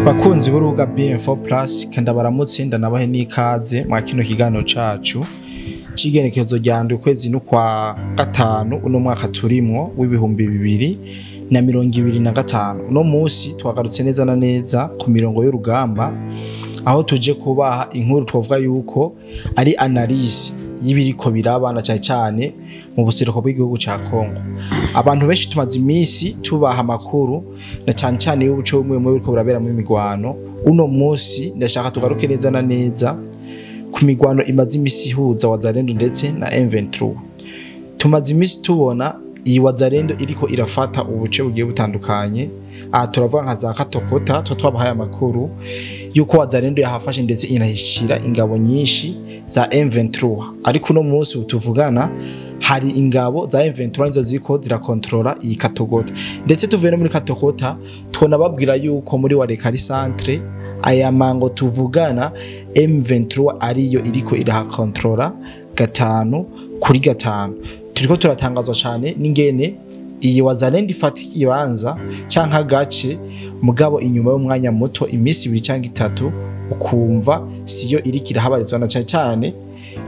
Bakunzi b'urubuga BM4 Plus, kenda baramutse, ndanabahe n'ikaze mwa kino kiganiro cacu c'igenekerezo rya ndwi, ukwezi n'ukwa gatanu, uno mwaka turimwo w'2025. Uno musi twagarutse neza na neza ku mirongo y'urugamba, aho tuje kubaha inkuru twavuga yuko ari analyse y'ibiriko birabana, cyane cyane mu buseruko bw'igihugu ca Kongo. Abantu benshi tumaze iminsi tubaha amakuru, na cyane cyane y'ubuco bumwe bumwe buriko burabera mu migwano. Uno munsi ndashaka tugaruke neza na neza ku migwano imaze imisi ihuza Wazalendo ndetse na M23. Tumaze imisi tubona iyi Wazalendo iriko irafata ubuce bugiye butandukanye. Aha turavuga nka za Katokota, tuba twabahaye amakuru yuko Wazalendo yahafashe ndetse inahishira ingabo nyinshi za M23. Ariko uno munsi tuvugana hari ingabo za M23 nizo ziriko zirakontrola iyi Katogota. Ndetse tuvuye no muri Katogota, tubona babwira yuko muri Walikale centre, aya mango tuvugana, M23 ariyo iriko irahakontrola 5 kuri 5. Turiko turatangazwa cyane n'ingene iyi Wazalendo ifata ikibanza canke agace, mugabo inyuma y'umwanya muto, iminsi 2 cyangwa 3, ukumva siyo iriko irahabarizwa. Na cyane cyane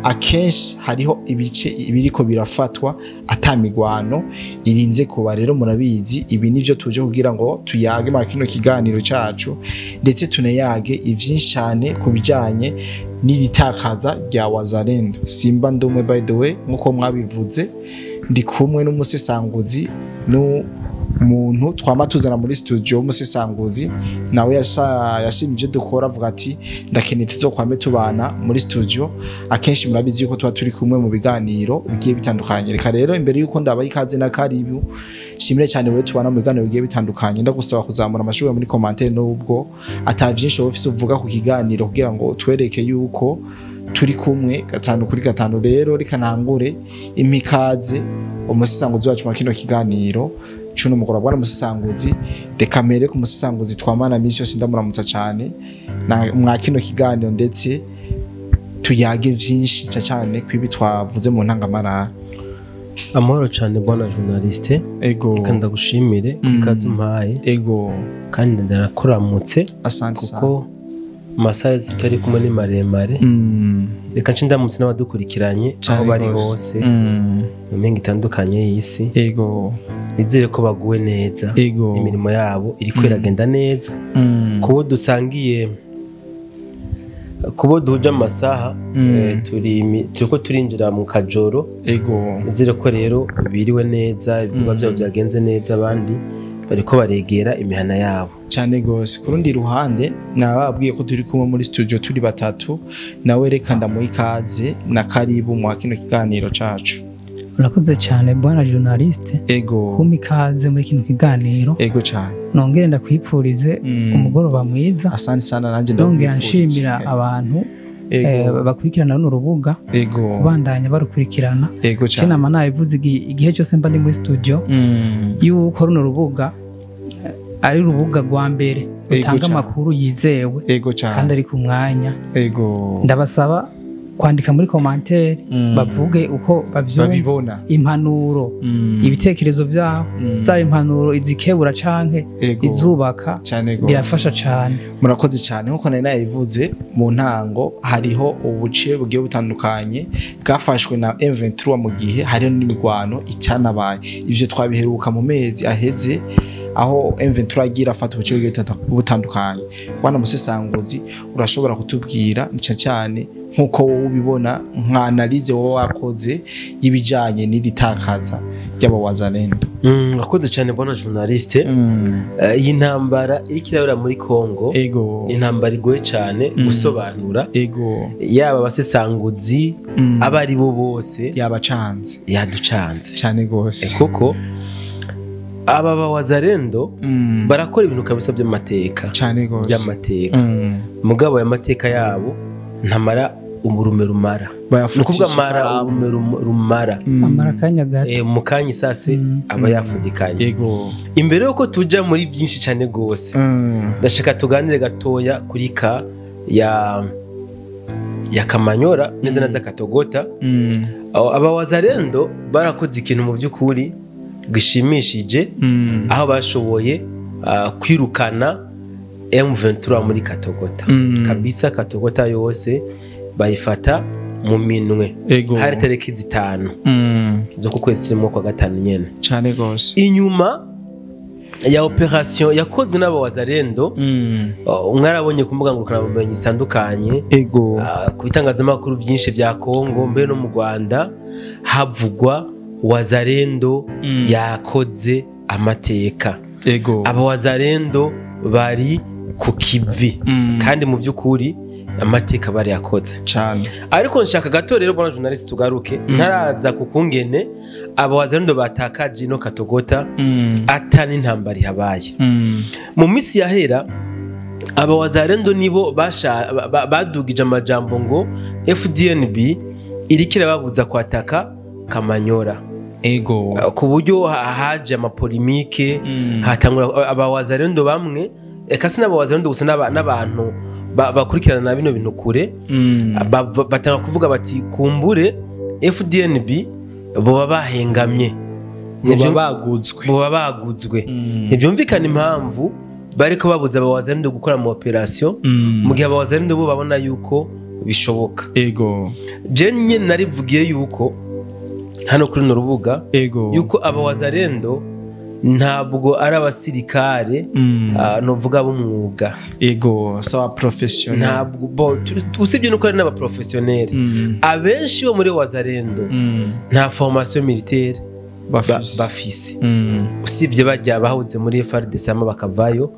akenshi hariho ibice ibiriko birafatwa atamigwano irinze kuba. Rero murabizi, ibi nivyo tuje kugira ngo tuyage muri kino kiganiro cacu, ndetse tunayage ivyinshi cyane ku bijanye n'iritakaza rya Wazalendo. Simba ndumwe, by the way, nkuko mwabivuze, ndi kumwe n'umusesanguzi, n'umuntu twama tuzana muri studio w'umusesanguzi. Nawe yashimye ibyo dukora, avuga ati: "Ndakeneye tuzokwame tubana muri studio." Akenshi murabizi yuko tuba turi kumwe mu biganiro bigiye bitandukanye. Reka rero, imbere yuko ndabaha ikaze na karibu, shimire cyane wewe tubana mu biganiro bigiye bitandukanye. Ndagusaba kuzamura amashurwe muri commentaire, nubwo ata vyinshi wowe ufise uvuga ku kiganiro, kugira ngo utwereke yuko turi kumwe 5 kuri 5. Rero reka ntangure imikaze umusisanguzi wacu mu kino kiganiro cuno mugoroba. Bwana musisanguzi, reka mere ku musisanguzi twamana misi yose, ndamuramutsa cyane mwa kino kiganiro, ndetse tuyage vyinshi cyane kwibi twavuze mu ntangamarara. Amahoro cyane, bwana journaliste. Ego. Reka ndagushimire ku ikaze umpaye. Ego. Kandi ndanakuramutse. Asante sana. Kuko amasaha tutari kumwe ni maremare. Reka nce ndamutse n'abadukurikiranye aho Cane bari gose. hose mu mpinga itandukanye y'isi. Nizere ko baguwe neza, imirimo yabo iriko iragenda neza. Kubo dusangiye, kubo duhuje amasaha, turiko turinjira mu kajoro. Nizere ko rero biriwe neza, ibikorwa byabo byagenze neza, abandi bariko baregera imihana yabo. Cyane gose. Ku rundi ruhande, nababwiye ko turi kumwe muri studio turi batatu. Nawe reka ndamuha ikaze na karibu mu kino kiganiro cacu. Urakoze cyane, bwana journaliste, kumpa ikaze muri kino kiganiro. Ego cyane. Nongere ndakwipfurize umugoroba mwiza. Asante sana, nanjye Nongera ndakwifurije. nshimira abantu bakurikirana runo rubuga, kubandanya barukurikirana. Ego cyane. Nama nabivuze igihe cyose mba ndi muri studio yuko runo rubuga ari urubuga rwa mbere rutanga amakuru yizewe kandi ari ku mwanya. Ndabasaba kwandika muri commentaire, bavuge uko bavyumva, babibona, impanuro, ibitekerezo byabo, zaba impanuro izikebura canke izubaka, Cyane gose. birafasha cane. Murakoze cyane. Nkuko nari nabivuze mu ntango, hariho ubuce bugiye butandukanye bwafashwe na M23 mu gihe hariho n'imigwano itanabaye. Ivyo twabiheruka mu mezi aheze, aho M23 agira afata ubuce bugiye butandukanye. Bwana musesanguzi, urashobora kutubwira nica cyane nkuko wowe ubibona, nka analyse wowe wakoze y'ibijanye n'iri takaza ry'abawazalendo? Urakoze cyane, bwana journaliste. Iyi ntambara iriko irabera muri Congo ni intambara igoye cyane gusobanura, yaba abasesanguzi, abo ari bo bose. Yabacanze. Yaducanze. Cyane gose. Kuko aba bawazarendo barakora ibintu kabisa by'amateka, Cyane gose. by'amateka. Mugabo aya mateka yabo ntamara urume rumara, ni ukuvuga amara ikaramu. urume rumara. Amara akanya gato. Mu kanya isase aba yafudikanye. Imbere yuko tuja muri byinshi cyane gose, ndashaka tuganire gatoya kuri ka ya Kamanyora, neza neza Katogota. Aba wazarendo barakoze ikintu mu by'ukuri gishimishije, aho bashoboye kwirukana M23 muri Katogota. Kabisa Katogota yose bayifata mu minwe. Hari tariki 5 zo ku kwezi turimo kwa gatanu nyene cyane gose. Inyuma ya operation yakozwe n'aba Wazalendo, mwarabonye ku mbuga ngurukanabumenyi zitandukanye, ku bitangazamakuru byinshi bya Kongo mbe no mu Rwanda havugwa Wazalendo yakoze amateka. Aba Wazalendo bari ku kivi kandi mu by'ukuri amateka bari yakoze cyane. Ariko nshaka gato rero bwana journalist tugaruke ntaraza kukungene aba Wazalendo batakaje no Katogota atani intambara ihabaye. Mu minsi yahera aba Wazalendo nibo badugije amajambo ngo FDNB irikira babuza kwataka Kamanyora. Ego ku buryo haje amapolemike, hatangura aba Wazalendo bamwe, eka sinaba Wazalendo gusa n'abantu bakurikirana na bino bintu kure, batanga kuvuga bati kumbure FDNB boba bahengamye, boba baguzwe. Ntibyumvikana impamvu bariko babuza aba Wazalendo gukora mu operation mu gihe aba Wazalendo bo babona yuko bishoboka. Ego je nyene narivugiye yuko hano kuri no rubuga yuko aba Wazalendo ntabwo ari abasirikare novuga b'umwuga. Ego sawa professionnel. Ntabwo bo usibye nuko ari n'aba professionnel, abenshi bo muri Wazalendo nta formation militaire bafise. Usibye bajya bahuze muri FARDC ama bakavayo,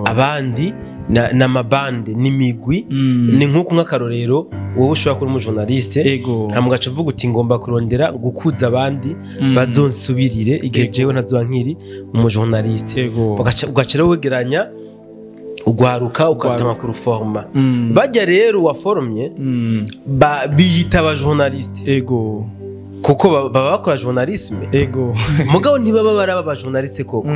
abandi na mabande n'imigwi. Ni nkuko nk'akarorero wowe ushobora kuba umujournaliste nta uvuga uti ngomba kurondera gukuza abandi bazonsubirire igihe jewe ntazoba nkiri umujournaliste, ugaca wegeranya ugwaruka ukatama kuruforma. Bajya rero waformye biyita aba journaliste. Ego kuko baba bakora journalisme. Ego mugabo ntibaba baraba aba journaliste koko,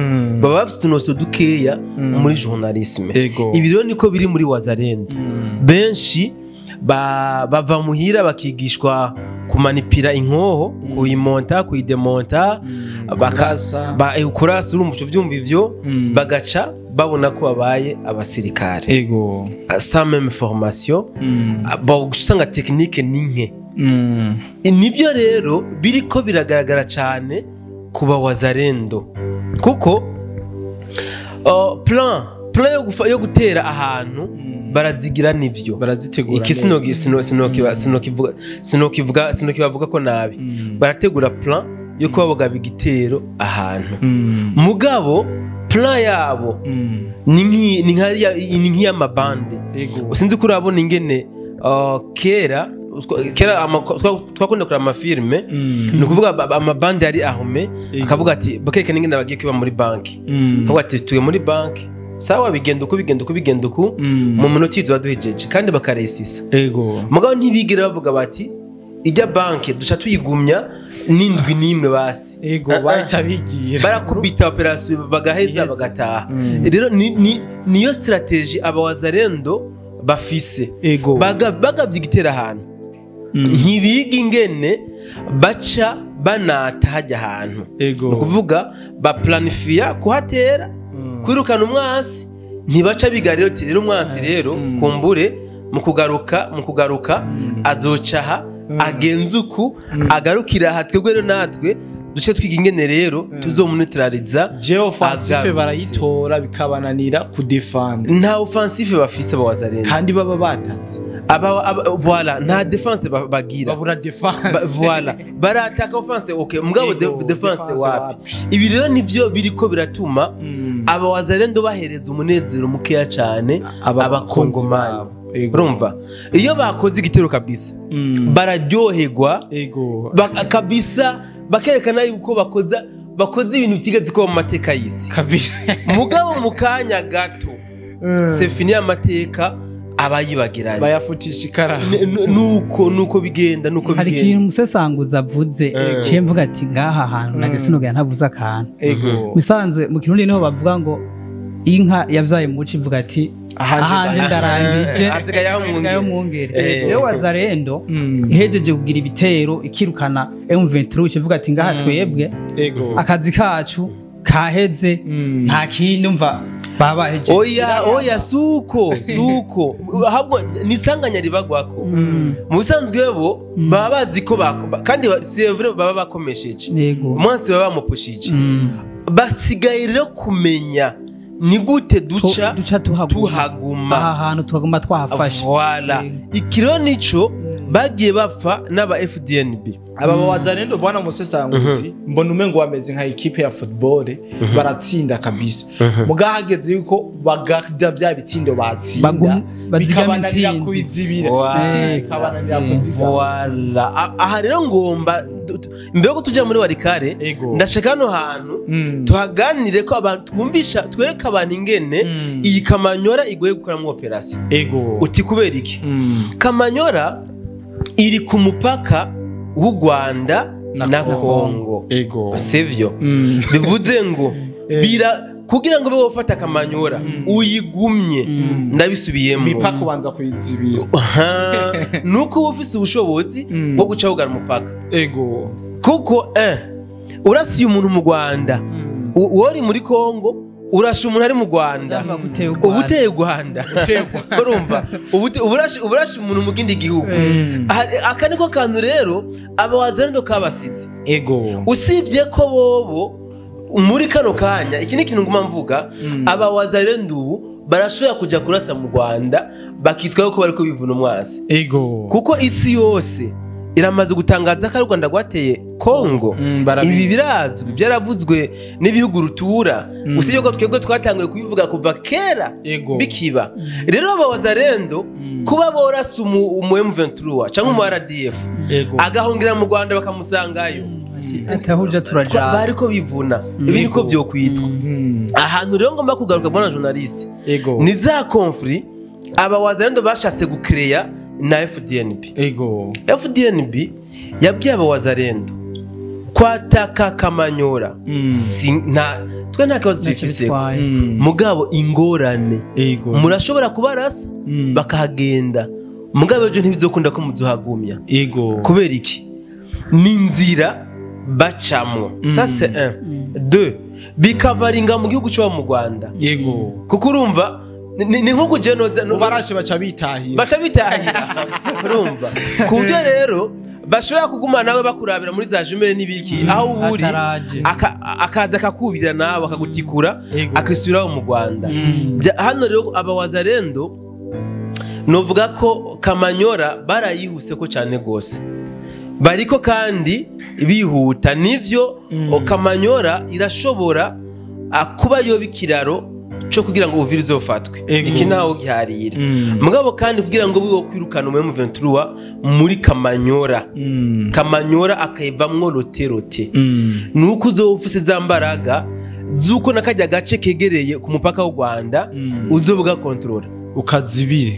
baba bafite unoso dukeya muri journalisme. Ibi rero niko biri muri Wazalendo. Benshi bava muhira bakigishwa kumanipira inkoho, kuyimonta, kuyidemonta, kurasa, urumva uvyumva ivyo, bagaca babona ko babaye abasirikare. Ego sans même formation, usanga technique ni nke. Nibyo rero biriko biragaragara cyane kuba Wazalendo, kuko plan yo gutera ahantu barazigira nivyo barazitegura. Iki sinokivuga ko nabi, barategura plan yo kubaboga igitero ahantu. Mugabo plan yabo ni nk'iy'amabande. Sinzi ko urabona ingene kera twakunda kureba amafilme, ni ukuvuga amabande yari ahome akavuga ati bakerekana ingene bagiye kwiba muri banki, akavuga ati tuye muri banki sawa bigenda uko bigenda uko bigenda uko mu minota izo baduhejeje kandi bakaresisa. Ego mugabo ntibigera bavuga bati ijya banki duca tuyigumya n'indwi n'imwe basi. Ego bahita bigira barakubita operation bagaheza bagataha. Rero niyo strategie aba Wazalendo bafise. Bagabye igitera ahantu ntibiga ingene baca banata hajya ahantu. Ni ukuvuga baplanifia kuhatera, kwirukana umwansi, ntibaca biga rero ati rero umwansi rero kumbure mu kugaruka azocaha agenzuku agarukira aha, twebwe rero natwe duce twiga ingene rero tuzomuneutraliza. Geoffensive barayitora bikabananira kudefend. Nta offensive bafise aba Wazalendo kandi baba batatse aba voilà, nta defense bagira, babura defense. Voilà barataka offense, okay mugabo defense wapi? Ibi rero nivyo biriko biratuma aba Wazalendo bahereza umunezero mukeya cyane abakongomani. Urumva iyo bakoze igitero kabisa bararyoherwa kabisa, bakerekana yuko bakoze ibintu bitigeze kuba mu mateka y'isi kabisa. Mugabo mu kanya gato c'est fini, amateka abayibagiranye bayafutisha ikara. Nuko bigenda, nuko bigenda. Hari ikintu umusesanguza avuze ciye mvuga ati ngaha hantu naje sinogera ntavuze akantu. Ego misanzwe mu Kirundi niho bavuga ngo inka yavyaye muci ivuga ati ahanje ndarangije asigaye mwungere. Rero Wazalendo ihejeje kugira ibitero ikirukana M23 ivuga ati ngaha twebwe akazi kacu kaheze, nta kindi mva Babahejeje. Oya suko ahubwo nisanganya ribagwako. Mu bisanzwe bo baba bazi ko kandi c'est vrai baba bakomesheje. Umunsi baba bamupushije. Basigaye rero kumenya ni gute duca tuhaguma aha hantu tuhaguma twahafashe. Voilà. Ikiro nico bagiye bapfa n'aba FDNB. Aba Wazalendo bwana musesanguzi mbona umengo wameze nka equipe ya football baratsinda kabisa. Mugahageze yuko bagarda bya bitsindo batsinda bikabananira kubizibira. Bikabananira kuzigama. Voilà. Aha rero ngomba mbere ko tuja muri Walikale ndashaka hano hantu tuhaganire ko abantu twumvisha twereka abantu ingene iyi Kamanyora igoye gukora mu operation. Uti kubera iki? Kamanyora iri ku mupaka w'u Rwanda na Kongo. Sivyo? Bivuze ngo kugira ngo bofata Kamanyora uyigumye ndabisubiyemo mipaka ubanza kuyizibira. Nuko ufise ubushobozi bwo guca ugara umupaka. Ego. Kuko urasiye umuntu mu Rwanda, uwori muri Kongo, urasha umuntu ari mu Rwanda, ubuteye Rwanda. Urumva uburasha umuntu mu kindi gihugu. Aka niko kantu rero aba Wazalendo kabasize. Ego. Usibye ko bobo muri kano kanya iki ni kintu nguma mvuga, aba Wazalendo barashobora kuja kurasa mu Rwanda bakitwa ko bariko bivuna umwasi. Ego. Kuko isi yose iramaze gutangaza ko Rwanda rwateye Kongo. Ibi birazwi byaravuzwe n'ibihugu rutura. Usibye ko twebwe twatanguye kubivuga kuva kera bikiba. Rero aba Wazalendo kuba borasa umu M23 cyangwa umu RDF agahungira mu Rwanda bakamusangayo atahuja turaja bariko bivuna ibi niko byo kwitwa. Ahantu rero ngomba kugaruka bwana journaliste ni za conflit aba Wazalendo bashatse gucreya na FDNB. Ego. FDNB yabwiye aba Wazalendo kwataka Kamanyora twe nta kibazo tubifise mugabo ingorane murashobora kubarasa bakahagenda mugabo ejo ntibizokunda ko muzuhagumya. Ego. Kubera iki? Ni inzira bacamwo. Ça c'est 1 2 bikavaringa mu gihugu cyo mu Rwanda. Yego. Kuko urumva ni nko kujenoza ubarashe baca bitahira. Urumva ku buryo rero bashobora kuguma nawe bakurabira muri za jumelle n'ibiki aho uburi akaza akakubira nawe akagutikura akisubiraho mu Rwanda. Hano rero aba Wazalendo novuga ko Kamanyora barayihuse ko cyane gose bariko kandi bihuta nivyo. Kamanyora irashobora kuba yo bikiraro cyo kugira ngo Uvira izofatwe. Iki naho giharira mugabo kandi kugira ngo biwo kwirukana mu M23 muri Kamanyora. Kamanyora akayivamwo rote nuko uzofuse za mbaraga zuko nakajya gace kegereye ku mupaka w'u Rwanda uzobuga control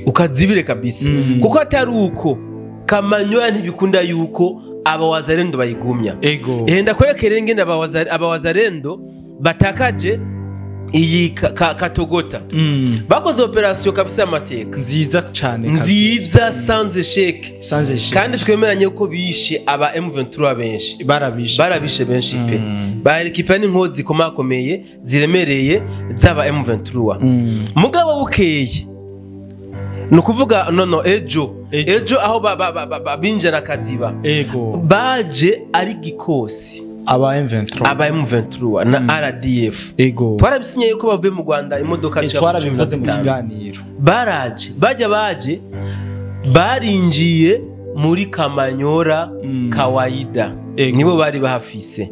ukazibire kabisa. Kuko atari uko Kamanyora ntibikunda yuko aba Wazalendo bayigumya. Ehenda kwerekere ngende aba Wazalendo batakaje iyi Katogota. Bakoze operation kabisa y'amateka nziza cyane nziza sans échec kandi twemeranye ko bishe aba M23 benshi barabishe benshi pe barekipa n'inkozi komakomeye ziremereye zaba M23. Mugabo bukeye nukuvuga no ejo aho binjira Kaziba baje ari gikosi aba M23 na RDF. Twarabisinye yuko bavuye mu Rwanda imodoka twarabivuze mu kiganiro. Baraje bajya baje barinjiye muri Kamanyora kawaida nibo bari bahafise.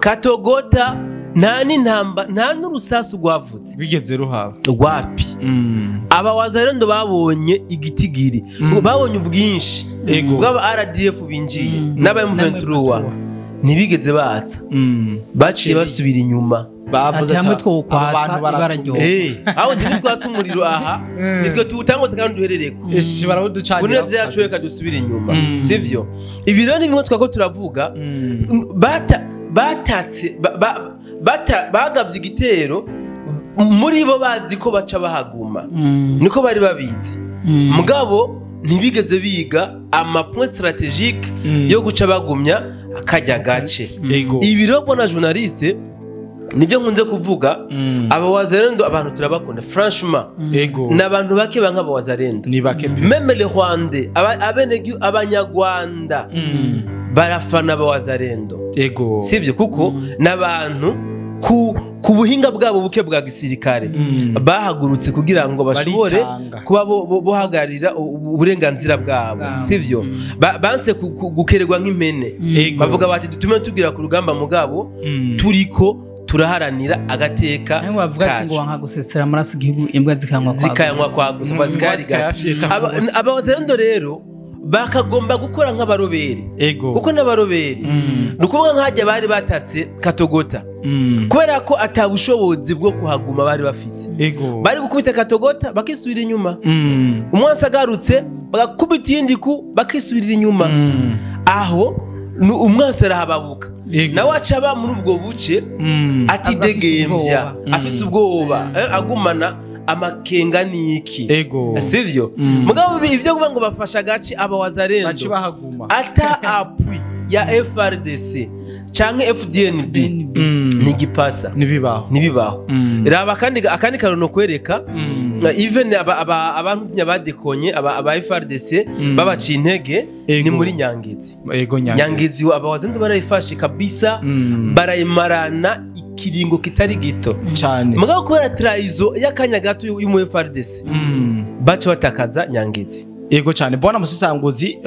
Katogota nta n'intamba nta n'urusasu rwavutse bigeze ruhaba rwapi. Aba Wazalendo babonye igitigiri babonye ubwinshi bw'aba RDF binjiye n'aba M23 ntibigeze batsa baciye basubira inyuma bavuze ati abantu bararyoha aho ntitwatse umuriro aha nitwe tuwutangoze kandi duherereko ishi barawuducanira kuneze yacu reka dusubire inyuma sivyo. Ibi rero ni bimwe twako turavuga batatse bagavye igitero muri bo bazi ko baca bahaguma niko bari babizi mugabo ntibigeze biga ama point strategique yo guca bagumya akajya gace. Ibi rero bona journaliste Nibyo nkunze kuvuga, aba Wazalendo abantu turabakunda franchement. N'abantu bake banka aba Wazalendo. Ni bake pe. Même les Rwandais, abenegi abanyarwanda barafana aba Wazalendo. Sivyo, kuko n'abantu ku buhinga bwabo buke bwa gisirikare bahagurutse kugira ngo bashobore kuba bohagarira uburenganzira bwabo, sivyo? Banse gukererwa nk'impene, bavuga bati dutume tugira ku rugamba mugabo turiko turaharanira agateka bavuga ati ngo wanka gusesera amaraso igihugu imbwa zikanywa kwa gusa zikayarigata. Aba Wazalendo rero bakagomba gukora nk'abaroberi, kuko n'abaroberi nukuvuga nk'ajya bari batatse Katogota kubera ko atabushobozi bwo kuhaguma bari bafise, bari gukubita Katogota bakisubira inyuma, umwansi agarutse bagakubita iyindi ku bakisubirira inyuma, aho umwansi arahababuka nawe acaba muri ubwo buce atidegembya afise ubwoba agumana amakenga niki, sivyo? Mugabo ibyo kuvuga ngo bafasha gaci aba Wazalendo ata appui ya FRDC canke FDNB nigipasa nibibaho. Raba kandi akandi karono kwereka even abantu nyabadekonye aba FRDC babaciye intege ni muri Nyangezi. Nyangezi aba Wazalendo barayifashe kabisa, barayimarana ikiringo kitari gito cyane. Mugabo kubera traizo y'akanya gato y'umu FRDC baca batakaza Nyangezi. Yego cyane bwana musisanguzi,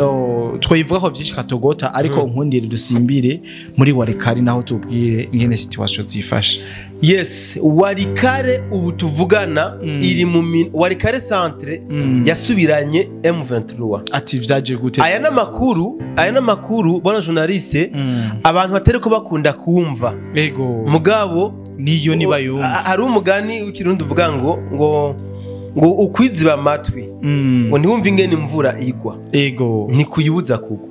twivuga ko byinshi Katogota, ariko unkundire dusimbire muri Walikale naho tubwire ingene situation zifashe. Yes, Walikale ubu tuvugana iri mu Walikale centre yasubiranye M23. Ati vyaje gute? Aya namakuru bwana journaliste, abantu batari ko bakunda kumva. Yego. Mugabo niyo nibayumva. Hari umugani w'ikirundi uvuga ngo ngo ukwiziba amatwi ngo ntiwumve ingene imvura igwa, ni kuyibuza kugwa.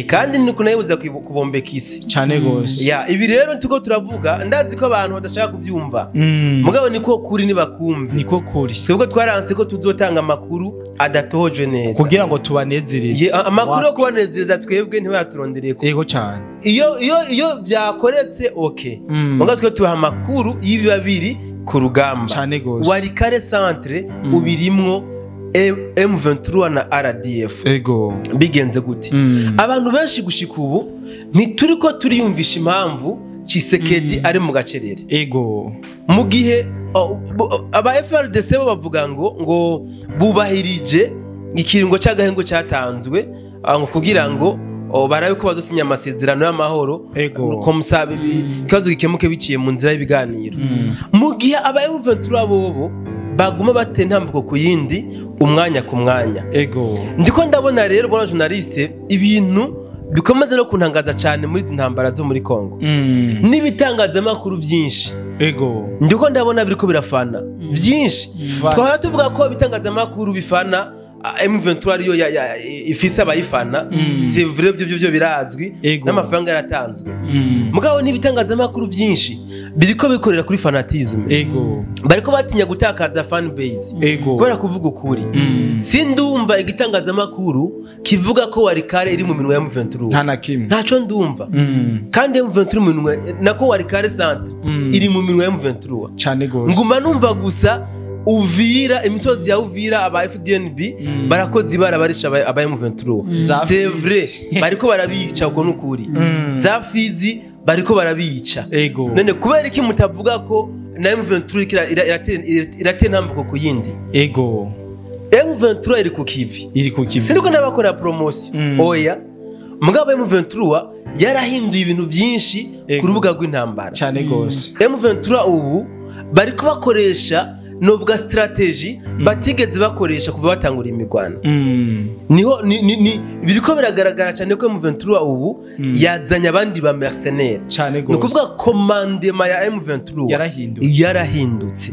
Kandi ni kunayibuza kubombeka isi cyane gose. Ya ibi rero tuko turavuga, ndazi ko abantu badashaka kubyumva, mugabo niko kuri nibakumve, niko kuri. Twebwe twaranse ko tuzotanga amakuru adatohojwe neza kugira ngo tubanezereze. Amakuru yo kubanezereza twebwe ntibaturondereye ko. Yego cyane. Iyo byakoretse okay, mugabo twe tubaha amakuru y'ibiba biri ku rugamba. Walikale centre ubirimwo M23 na RDF. Ego. Bigenze gute? Abantu benshi gushika ubu ntituriko turiyumvisha impamvu Tshisekedi ari mu gacerere. Ego. Mu gihe aba FRDC bo bavuga ngo bubahirije ikiringo c'agahengo cyatanzwe kugira ngo barabe ko bazosinya amasezerano y'amahoro ko ikibazo gikemuke biciye mu nzira y'ibiganiro. Mu gihe aba M23 bobo baguma batera intambuko ku yindi umwanya ku mwanya. Ego. Ndiko ndabona rero bwana journaliste ibintu bikomeze no kuntangaza cyane muri izi ntambara zo muri Kongo. N'ibitangazamakuru byinshi. Ego. Ndiko ndabona biriko birafana byinshi. Twahora tuvuga ko ibitangazamakuru bifana M23 ariyo ifise abayifana, c'est vrai byo birazwi n'amafaranga yaratanzwe. Mugabo n'ibitangazamakuru byinshi biriko bikorera kuri fanatisme. Ego. Bariko batinya gutakaza fan base. Kubera kuvuga ukuri. Sindumva igitangazamakuru kivuga ko Walikale iri mu minwe ya M23. Nta na kimwe. Ntaco ndumva. Kandi M23 mu minwe nako Walikale centre iri mu minwe ya M23. Cyane gose. Nguma numva gusa Uvira, imisozi ya Uvira aba FDNB barakoze ibara barisha aba M23. C'est vrai, bariko barabica uko nukuri. Za Fizi bariko barabica. None kubera iki mutavuga ko na M23 iratera intambuko ku yindi? Ego. M23 iri ku kivi. Iri ku kivi. Siniko nabakora promotion. Oya. Mugabo M23 yarahinduye ibintu byinshi ku rubuga rw'intambara. Cyane gose. M23 ubu bariko bakoresha novuga strategy batigeze bakoresha kuva batangura imigwano. Niho ni biriko biragaragara cyane ko M23 ubu yazanye abandi ba mercenaires. Cyane gose. Nukuvuga commandement ya M23 yarahindutse.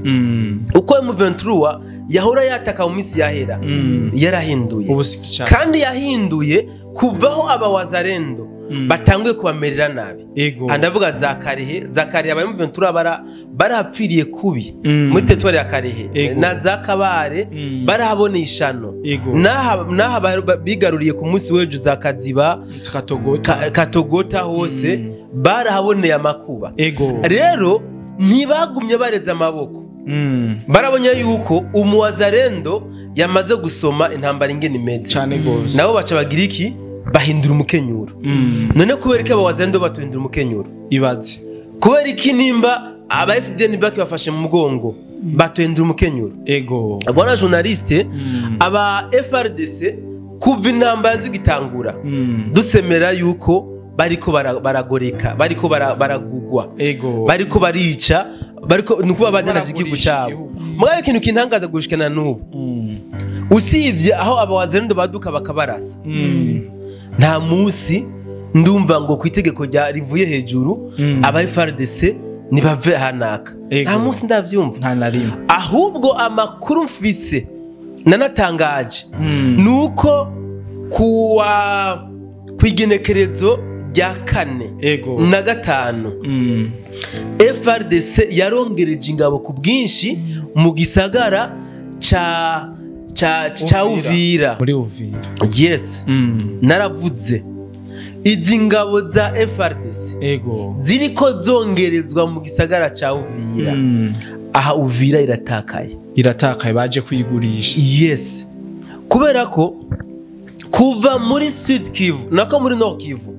Uko M23 yahora yataka mu misi yahera yarahinduye. Kandi yahinduye kuvaho aba Wazalendo batanguye kubamerera nabi. Andavuga za Karehe aba M23 barapfiriye kubi muri territoire ya Karehe na za Kabare barahabona ishano. Naha bigaruriye ku munsi w'ejo za Kaziba Katogota hose Barahaboneye amakuba. Rero ntibagumye bareze amaboko. Barabonye yuko umuwazarendo yamaze gusoma intambara ingene imeze. Cyane gose. Nabo baca bagira iki? Bahindura umukenyuro. None kubera iki abawazarendo batuhindura umukenyuro? Ibaze. Kubera iki nimba aba FDN baki bafashe mu mugongo batuhindura umukenyuro? Ego. Bwana journaliste, aba FRDC kuva intambara zigitangura dusemera yuko bariko baragoreka, bariko baragugwa, bariko barica, bariko nukuba badanaje igihugu cyabo. Mugabe ikintu kintangaza gushikana n'ubu, usivye aho abawazarendo baduka bakabarasa, nta musi ndumva ngo ku itegeko rya rivuye hejuru aba FRDC nibave hanaka. Nta musi ndavyumva, nta na rimwe. Ahubwo amakuru mfise nanatangaje nuko kuwa kwigenekerezo rya 4 na 5 FRDC yarongereje ingabo ku bwinshi mu gisagara ca Uvira. Muri Uvira. Yes. Naravuze izi ngabo za FRDC ziriko zongerezwa mu gisagara ca Uvira. Aha Uvira iratakaye. Iratakaye, baje kuyigurisha. Yes. Kubera ko kuva muri Sud Kivu nako muri Nord Kivu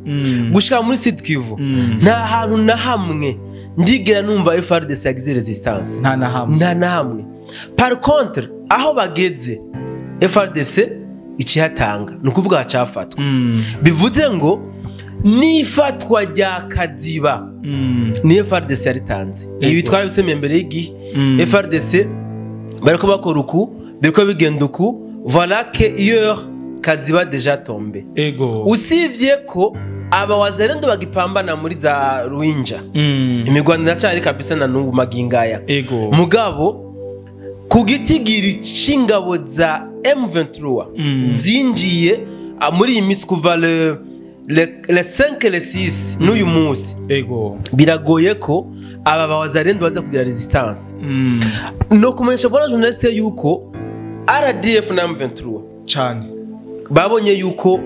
gushika muri Sud Kivu nta hantu na hamwe ndigera numva FRDC yagize resistance. Nta na hamwe. Nta na hamwe. Par contre aho bageze FRDC ikihatanga ni ukuvuga hacafatwa. Bivuze ngo nifatwa rya Kaziba ni FRDC yaritanze. Ibi twarabisemeye mbere y'igihe. FRDC bariko bakora uku, biriko bigenda uku, voilà que hier Kaziba déjà tombé. Ego. Usivye ko aba wazarendo bagipambana muri za Ruinja. Imigwano iracari kabisa na n'ubu magingaya. Ego. Mugabo kugitigiri c'ingabo za M23 zinjiye muri iyi misi kuva le 5 le 6 n'uyu munsi. Ego. Biragoye ko aba bawazarendo baza kugira resistance. No kumenyesha bwana journaliste yuko RDF na M23 cyane babonye yuko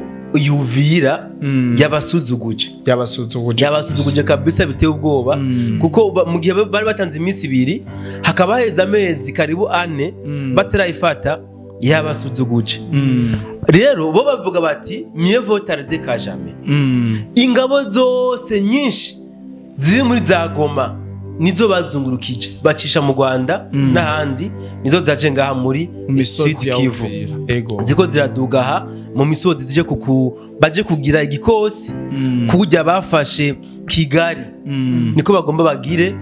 Uvira yabasuzuguje. Yabasuzuguje kabisa biteye ubwoba, kuko mu gihe bari batanze iminsi ibiri hakaba heza amezi karibu 4 batarayifata, yabasuzuguje. Rero bo bavuga bati mieux vaut tarder que jamais. Ingabo zose nyinshi ziri muri za Goma nizo bazungurukije bacisha mu Rwanda n'ahandi, nizo zaje ngaha muri Sud Kivu. Ziko ziraduga aha mu misozi zije kuku baje kugira igikosi kujya bafashe Kigali, niko bagomba bagire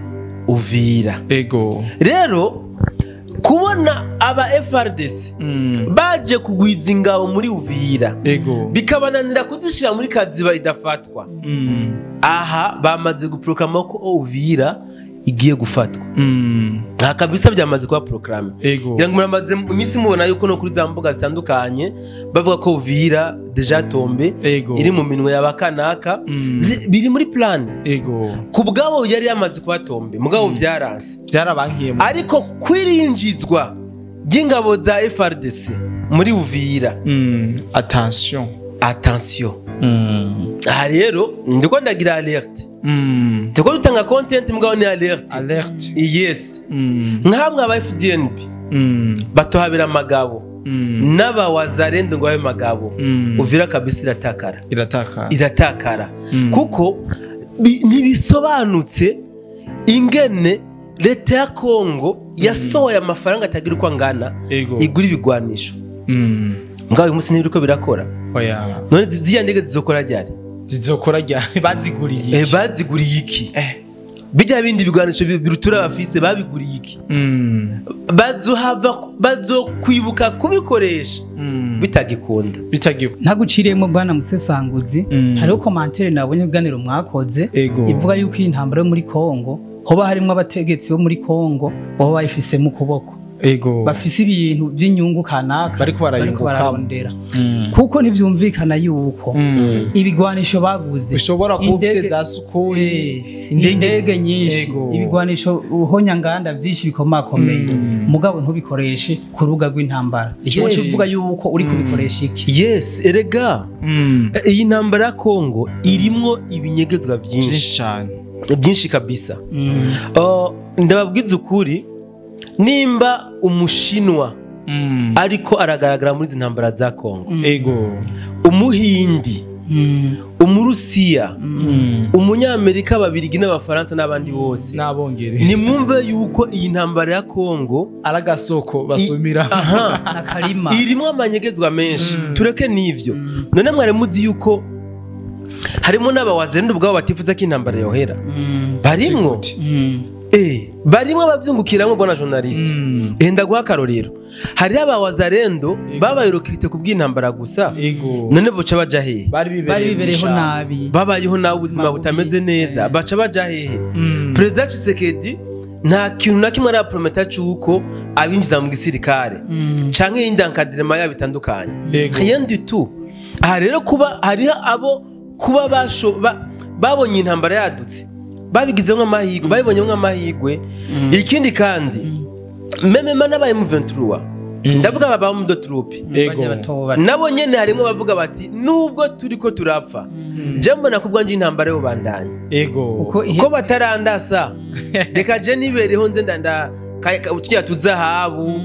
Uvira. Ego. Rero kubona aba FRDC baje kugwiza ingabo muri Uvira, bikabananira kuzishira muri Kaziba idafatwa. Aha bamaze guproclama ko Uvira igiye gufatwa. Nta kabisa byamaze kuba proclame. Ngira ngo muramaze iminsi mubona yuko no kuri za mbuga zitandukanye bavuga ko Uvira déjà tombé, iri mu minwe y'abakanaka, biri muri plan. Ego. Ku bwabo yari yamaze kuba tombé, mugabo byaranse. Byarabankiye. Ariko kwirinjizwa ry'ingabo za FRDC muri Uvira. Attention. Attention. Aha rero ndiko ndagira alerte. Tuko dutanga content mugabo ni alerte. Alerte. Yes. Nkamwe aba FDNB batohabira amagabo n'aba wazarendo ngo babe magabo. Uvira kabisa iratakara. Iratakara. Kuko ntibisobanutse ingene leta ya Kongo yasohoye amafaranga atagira uko angana igura ibigwanisho. Mugabo uyu munsi ntibiriko birakora. Oya. None ziya ndege zizokora ryari? Zizokora ryari? Baziguriye. Baziguriye iki? Bijya bindi bigwanisho birutura bafise babiguriye iki? Bazohava bazokwibuka kubikoresha bitagikunda. Bitagikunda. Ntaguciriyemo bwana musesanguzi, hariho commentaire nabonye kuganiro mwakoze ivuga yuko iyi ntambara yo muri Kongo hoba harimo abategetsi bo muri Kongo baba bayifise mu kuboko. Ego. Bafise ibintu by'inyungu kanaka bariko bararondera. Kuko ntivyumvikana yuko ibigwanisho baguze bishobora kuba ufise za Sukhoi, indege nyinshi, ibigwanisho uhonyanganda byinshi bikomakomeye, mugabo ntubikoreshe ku rubuga rw'intambara. Ico kivuga yuko uri kubikoresha iki? Yes, erega iyi ntambara ya Kongo irimwo ibinyegezwa byinshi cyane, byinshi kabisa. Ndababwiza ukuri, nimba umushinwa ariko aragaragara muri izi ntambara za Kongo, ego, umuhindi, umurusiya, umunyamerika, ababirigi n'abafaransa n'abandi bose n'abongereza, nimwumve yuko iyi ntambara ya Kongo aragasoko basumira na karima irimo amanyegezwa menshi. Tureke n'ivyo. None mwari muzi yuko harimo n'abawazerendo ubwabo batifuza ko intambara yohera, barimwo barimwo abavyungukiramo bwana journaliste. Ndaguha akarorero, hari abawazarendo babaye recruté ku bw'intambara gusa, none boca baja hehe? Bari bibereho nabi, babayeho nabi, ubuzima butameze neza, baca baja hehe? President Tshisekedi nta kintu na kimwe araprometa cyuko abinjiza mu gisirikare canke y'indankadrema yabo itandukanye, rien du tout. Aha rero kuba hariho abo kuba babonye intambara yadutse babigizemo amahirwe, babibonyemo amahirwe. Ikindi kandi meme n'aba M23, ndavuga aba mu troupe, nabo nyene harimo bavuga bati nubwo turiko turapfa, je mbona kubwa nje intambara yo bandanye, uko batarandasa, reka je nibereho nze ndanda tujya tuzahabu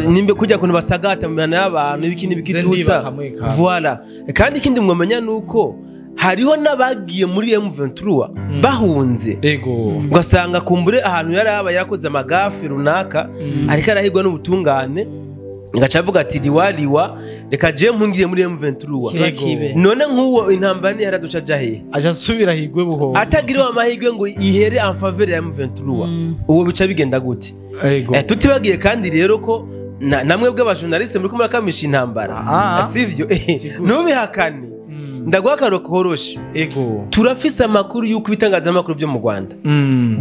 nimbe kujya kuntu basagata mu mihana y'abantu ibiki n'ibikitusa, voilà. Kandi ikindi mwomenya nuko hariho n'abagiye muri M23 bahunze, ugasanga kumbure ahantu yaraba yarakoze amagafe runaka, ariko arahigwa n'ubutungane, ngaca avuga ati riwariwa reka je mpungire muri M23. None nk'uwo intambara ni yaraduca aja hehe? Aja asubira higwe buhoro, atagiriwe amahirwe ngo ihere en faveur ya M23, uwo bica bigenda gute? Tutibagiye kandi rero ko namwe bw'abajournaliste muri kumakamisha intambara, sivyo? Ntubihakane. Ndaguha akarorero koroshe. Ego. Turafise amakuru yuko ibitangazamakuru byo mu Rwanda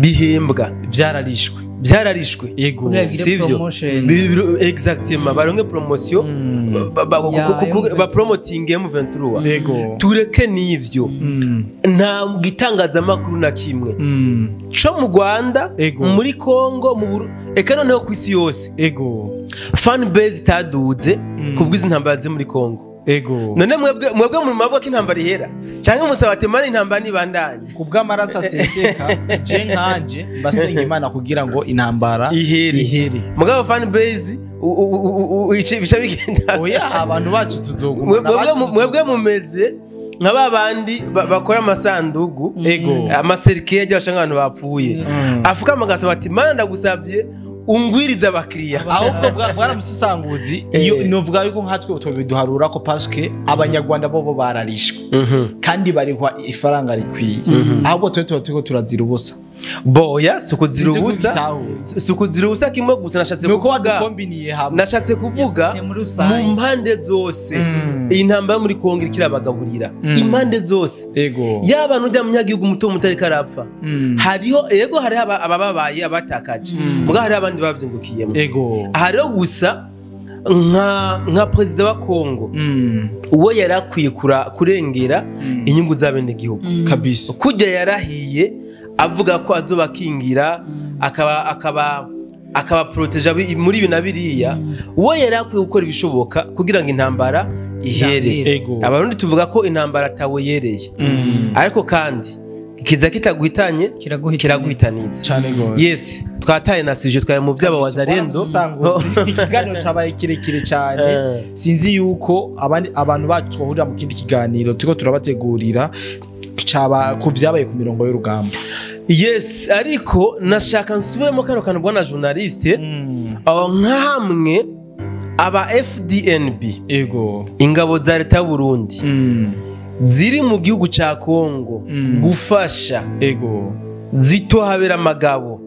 bihembwa, byararishwe. Ego. Sivyo? Exactement, baronke promotion, ba promoting M23. Ego. Tureke n'ivyo. Nta gitangazamakuru na kimwe co mu Rwanda, muri Kongo, mu eka noneho ku isi yose. Ego. Fan base itaduze kubwiza intambara ziri muri Kongo. Ego. None mwebwe mu maboko intambara ihera canke musaba ati mari intambara nibandanye kubw'amaraso aseseka, je nkanje mbasenga Imana kugira ngo intambara ihere. Mugabo fan base bica bigenda. Oya, abantu bacu tuzoguma. Mwebwe mumeze nka babandi bakora amasandugu, amaserikeye y'abashanga abantu bapfuye, afuka magasaba ati mana ndagusabye ungwiriza abakiriya. Ahubwo bwaramusisanguzi iyo novuga yuko nkatwe utobiduharura ko parce abanyarwanda bobo bararishwe kandi barihwa ifaranga rikwiye, ahubwo twe tuba turazira ubusa. Boya sukuzira ubusa, sukuzira ubusa kimwe gusa. Nashatse kuvuga nashatse kuvuga mu mpande zose iyi ntambara muri Kongo irikirabagaburira impande zose. Yaba n'ujya munyagihugu muto mutari karapfa, hariho ego hariho abababaye abatakaje, muga hariho abandi bavyungukiyemo. Aha rero gusa nka president wa Kongo uwo yarakwiye kurengera inyungu z'abenegihugu kabisa, kujya yarahiye avuga ko azobakingira akaba proteja muri ibi na biriya, uwo yarakwiye gukora ibishoboka kugira ngo intambara ihere. Abarundi tuvuga ko intambara tawe yereye, ariko kandi kiza kitaguhitanye kiraguhitanitse cyane gose. Yes, twataye na sije twaye mu byaba wazarendo. Ikiganiro cabaye kirekire cyane, sinzi yuko abandi abantu bacu twohurira mu kindi kiganiro turiko turabategurira caba ku vyabaye ku mirongo y'urugamba. Yes, ariko nashaka nsubiremo kano kantu bwana journaliste, aho nka hamwe aba FDNB, ego, ingabo za leta y'u Burundi ziri mu gihugu ca Kongo gufasha, ego, zitohabera amagabo,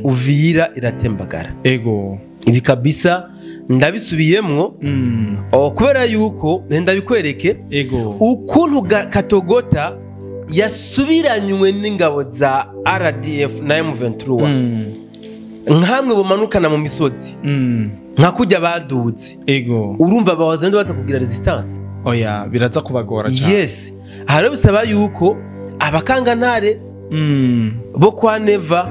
Uvira iratembagara. Ego, ibi kabisa ndabisubiyemwo kubera yuko ndabikwereke ukuntu Katogota yasubiranywe n'ingabo za RDF na M23. Nkamwe bumanukana mu misozi nka kujya baduze, ego, urumva abawazalendo baza kugira resistance? Oya, biraza kubagora cyane. Yes, aha rero bisaba yuko abakangantare bo kwa Neva,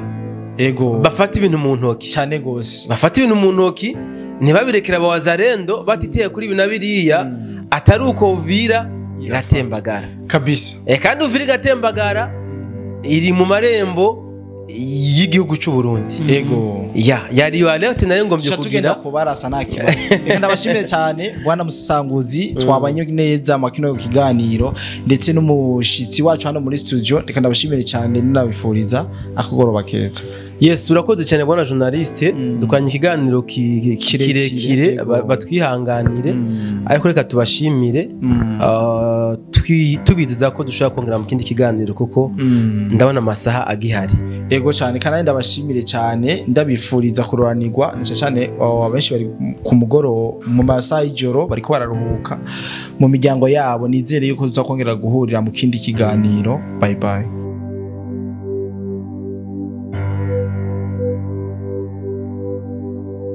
ego, bafata ibintu mu ntoki. Cyane gose. Bafata ibintu mu ntoki, ntibabirekere abawazalendo batiteye kuri ibi na biriya, atari uko Uvira iratembagara. Kabisa. Kandi Uvira igatembagara iri mu marembo y'igihugu cy'u Burundi. Ego. Ya yari yo alerte nayo ngombye kugira kugira kubarasa nta kibazo. Reka ndabashimiye cyane bwana Musanguzi, twabanye neza mu kino kiganiro ndetse n'umushitsi wacu hano muri studio. Reka ndabashimiye cyane ninabifuriza akagoroba keza. Yes, urakoze cyane bwana journaliste. Dukanye ikiganiro kirekire, batwihanganire, ariko reka tubashimire, tubizeza ko dushobora kongera mu kindi kiganiro kuko ndabona amasaha agihari. Ego cyane, kandi ndabashimire cyane, ndabifuriza kuroranirwa na cyane abenshi bari ku mugoroba mu masaha y'ijoro bariko bararuhuka mu miryango yabo. Nizere yuko tuzakongera guhurira mu kindi kiganiro. Bye bye.